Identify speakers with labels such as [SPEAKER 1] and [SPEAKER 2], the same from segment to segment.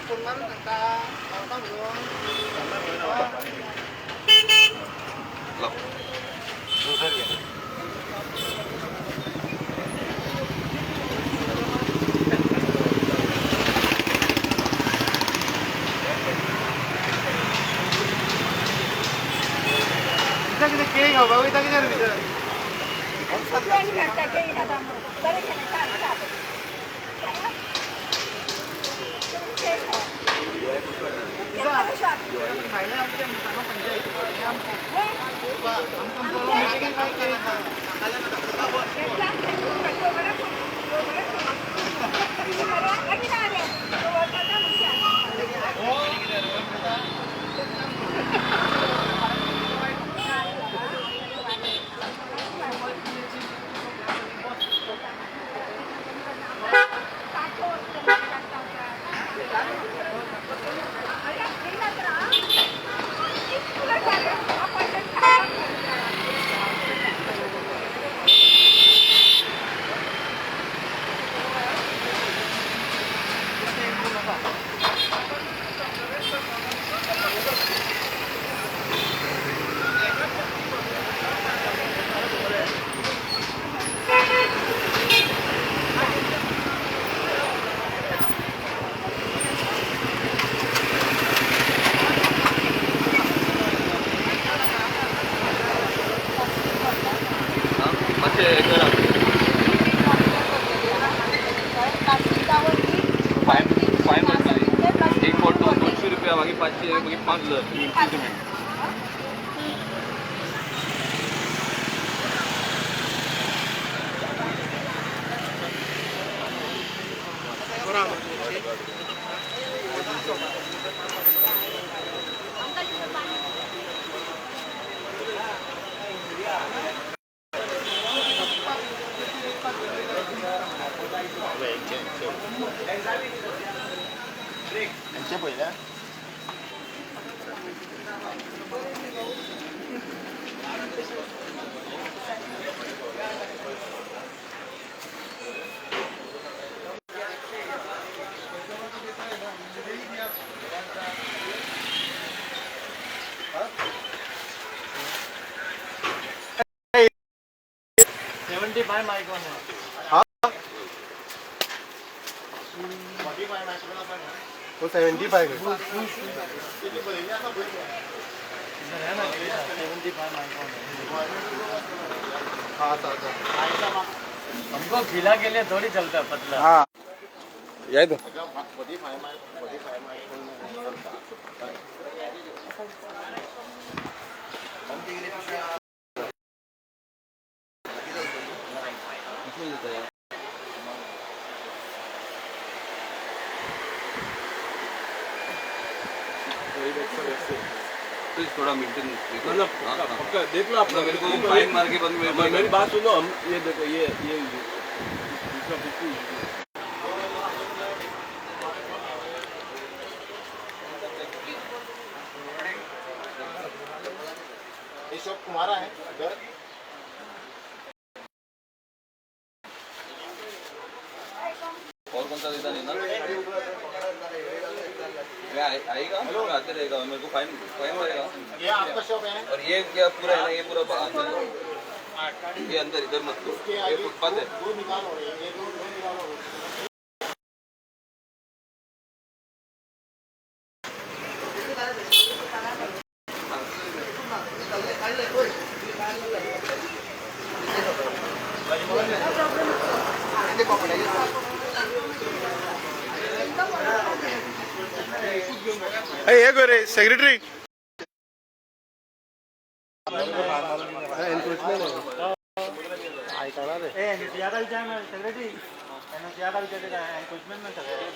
[SPEAKER 1] Phone मारून सांगता पावता म्हणून. कितें केक खावपाक वयता कितें रे भितर? भायले आमचे हांगा पंचायत आमकां केक.
[SPEAKER 2] एक फोटो 200 रुपया, मागीर 500, मागीर 5000 इंक्रीमेंट.
[SPEAKER 1] पयले
[SPEAKER 3] 75 माइक्रोन है.
[SPEAKER 1] हाँ, वो 75 है.
[SPEAKER 3] इधर है ना, 75 माइक्रोन है.
[SPEAKER 1] हाँ, हाँ.
[SPEAKER 3] हमको खिला के लिए थोड़ी चलता है पतला.
[SPEAKER 1] हाँ.
[SPEAKER 2] या तो तो थोड़ा मेंटेन
[SPEAKER 4] मतलब पक्का देख लो आप.
[SPEAKER 2] मेरे को फाइन मार के बंद मेरे
[SPEAKER 4] मेरी बात सुनो. हम ये देखो, ये दूसरा बिल्कुल.
[SPEAKER 1] ये शॉप तुम्हारा है इधर?
[SPEAKER 2] और कौन सा देता नहीं ना मैं आएगा, मैं आते रहेगा, मेरे को फाइन फाइन मारेगा.
[SPEAKER 1] ये आपका शॉप है?
[SPEAKER 2] और ये क्या पूरा है ना, ये पूरा अंदर, ये अंदर इधर मत करो, ये फुटपाथ है.
[SPEAKER 1] दो निकालो, ये दो दो निकालो. हे रे सेक्रेटरी ऐकणार रे.
[SPEAKER 3] सेक्रेटरी एनक्रोचमेंट सगळें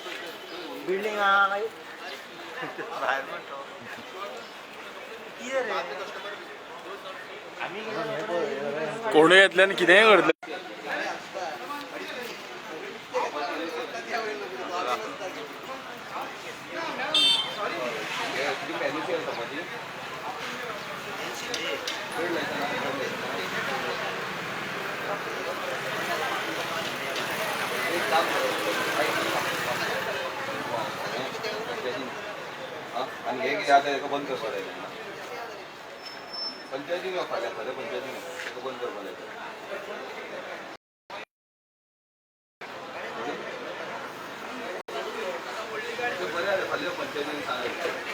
[SPEAKER 3] बिल्डिंग आहा मागीर भायर म्हणतो कितें रे आमी.
[SPEAKER 4] कोणूय येतले आनी कितेंय करतले.
[SPEAKER 2] ये तुझी पॅनिसी आसा माझी. काम पंचायतीन. आनी हें कितें आतां हेका बंद करपाक जाय. पंचायतीन यो फाल्यां, फाल्यां पंचायतीन यो, हेका बंद करपाक जाय. ते बरें जालें, फाल्यां पंचायतीन सांगात.